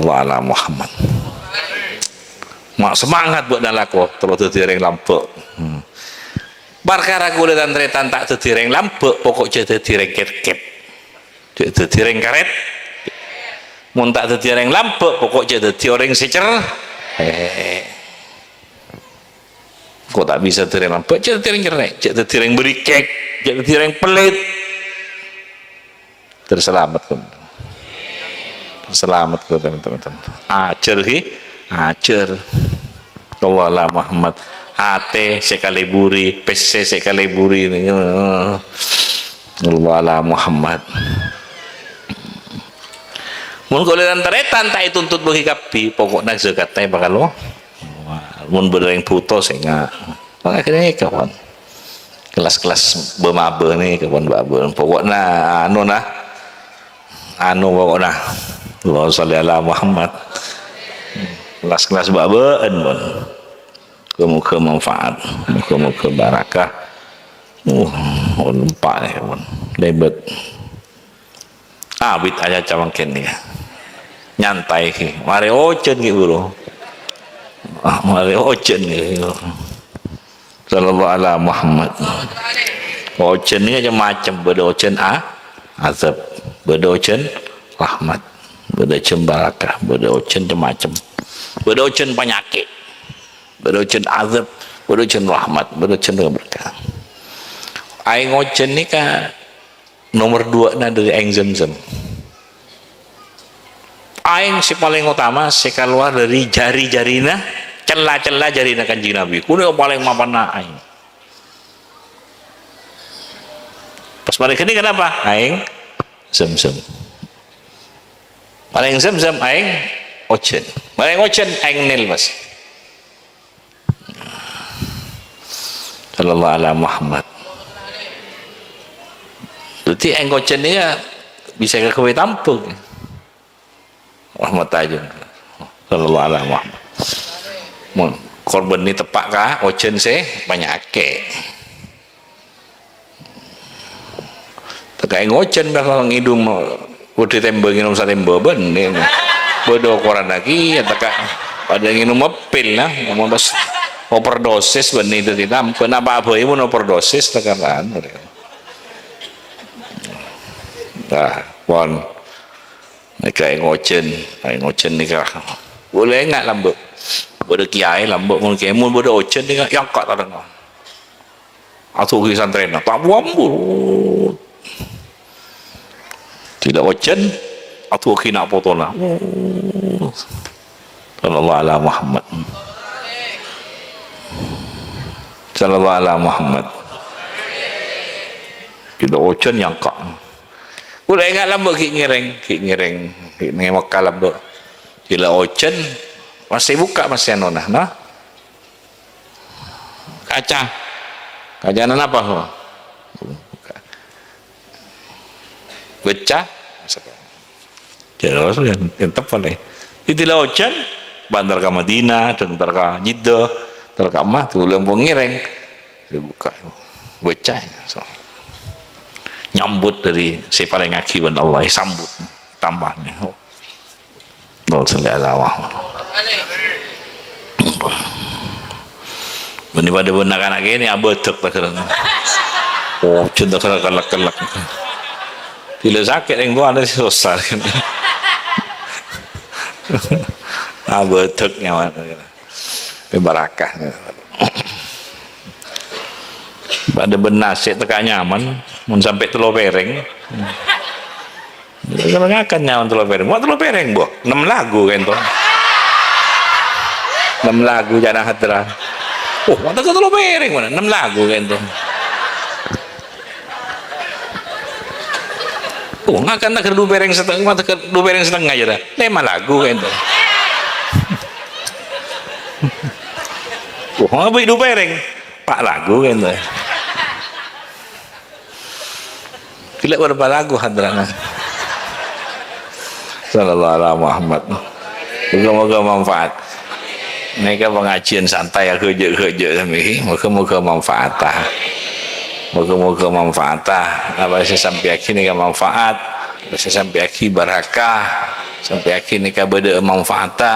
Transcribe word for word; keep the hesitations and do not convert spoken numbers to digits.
Wa ala Muhammad. Ma' semangat bâ'na lako, terro dhâddhi orèng lambâ'. Hmm. Parkara kaulâ tan-tarètan ta' dhâddhi orèng lambâ', pokok jhâ' dhâddhi orèng kèt-kèt. Jhâ' dhâddhi orèng karèt. Mon ta' dhâddhi orèng lambâ', pokok jhâ' dhâddhi orèng sè cer-, eh. Kok ta' bisa dhâddhi orèng lambâ', jhâ' dhâddhi orèng cerrè', jhâ' dhâddhi orèng bârikèk, jhâ' dhâddhi orèng pèlèt. Terros salamet, kon. Salamet, kon, teman-teman. Ajhâr, ghi. Ajhâr. Allahalla Muhammad. Atè sè kalèburi, pèssè sè kalèburi. Allahalla Muhammad. Mon kaulâ tan-tarètan ta' ètuntut bâgi kabbhi, pokokna zakatna èpakalo. Wah, mon bâdâ orèng bhuto sè nga-, mangkana kapan. Kelas-kelas bâ-mabâ nè, kapan bâ-, bâ-, pokokna anu nah. Anu pokokna. Allahumma shalli ala Muhammad. Kelas-kelas bâ-, bâ'ân, pon. Moga-moga manfaat. Moga-moga barakah. Uh, pon empa' nè, pon. Lèbât. Abit acaca mangkèn nèka. Nyantai, ghi. Marè ojhân, ghi, buru. Ah, marè ojhân, ghi. Sallallahu ala Muhammad. Ojhân nèka macem-macem. Bâdâ ojhân a-, azab. Bâdâ ojhân rahmat. Bâdâ ojhân barakah. Bâdâ ojhân macem-macem. Bâdâ ojhân panyakèt. Bâdâ ojhân azab. Bâdâ ojhân rahmat. Bâdâ ojhân berkah. Aèng ojhân nèka Nomer duwâ'na dâri aèng Zamzam. Aèng sè palèng otama sè kalowar dâri jari-jarina, cella-cella jarina Kanjeng Nabi. Kulâ palèng mapanna aèng. Pas marè ghânèka napa? Aèng Zamzam. Palèng Zamzam aèng ojhân. Palèng ojhân aèng Nil, Mas. Sallallahu ala Muhammad. Dhâddhi, aèng ojhân nèka bisa èkaghâbây tambhâ. Rahmat ajâ. Sallallahu ala Muhammad. Mon korbhân nè teppa' ka ojhân sè panyakèt. Tèka aèng ojhân, pas ngèdhung, bâdâ tèmbhâng, ngènom satèmbhâng, bân, nè, nè. Bâdâ okoranna kèya, tèka padâ ngènom pil, nah, mon pas overdosis, bân, nè, dhâddhi tam-, bân apa bhâi mon overdosis, tèka anu, nè. Nah, pon. Nèka aèng ojhân, aèng ojhân nèka. Polè nga' lambâ'. Bâdâ kèyaè lambâ', mon kèyaè, mon bâdâ ojhân nèka, èangka' tarèngnga. Adu'aghi santrèna, ta' buwâ-buwâ. Dhilâ ojhân, adu'aghi na' potona. Sallallahu ala Muhammad. Sallallahu ala Muhammad. Dhilâ ojhân èangka'. Kulâ ènga' lambâ' ghi' ngèrèng, ghi' ngèrèng, ghi' neng Mekka lambâ'. Dhilâ ojhân, mastè bukka' mastè anona, nah. Kaca. Kacana napa, ho? Bâca. Jâ' Rasul yang, yang tepat, eh. Dhilâ ojhân, bân entar ka Madinah, entar ka Jeddah, entar ka Mekah, ghulâ ampon ngèrèng. Èbukka'. Bâca. Nyambut dâri sè èparèngaghi bân Allah, èsambut. Tambâna. Allahumma shalli ala Muhammad. Bânnè padâ bân na'-kana' kènè' abâdhâk taghârâ. Oh, jhân taghârâ kellek-kellek. Bilâ sakè' rèng towana sè sossa. Abâdhâk nyamana. Pèbarakah. Padâ bân nasè' tèka nyaman, mon sampè' tello pèrèng. Kèra ngakan nyaman tello pèrèng. Wah, tello pèrèng, boh. Ennem lagu kènto. Ennem lagu ca'na hadra. Oh, wah, tello pèrèng, mana? Ennem lagu kènto. Oh, ngakan taghârâ du pèrèng seteng-, mah taghârâ du pèrèng setengah jâ, dah. Lèma lagu kènto. Oh, ngabâi du pèrèng. Pa' lagu kènto. Ghellâ' bârâmpa lagu hadrana. Sallallahu ala Muhammad. Moga-moga manfaat. Nèka pangajiân santai, aghâjâ'-ghâjâ' sambi. Moga-moga manfaata. Moga-moga manfaata. Apa sè sampèyaghi nèka manfaat. Apa sè sampèyaghi barakah. Sampè' aghi' nèka bâdâ manfaatta.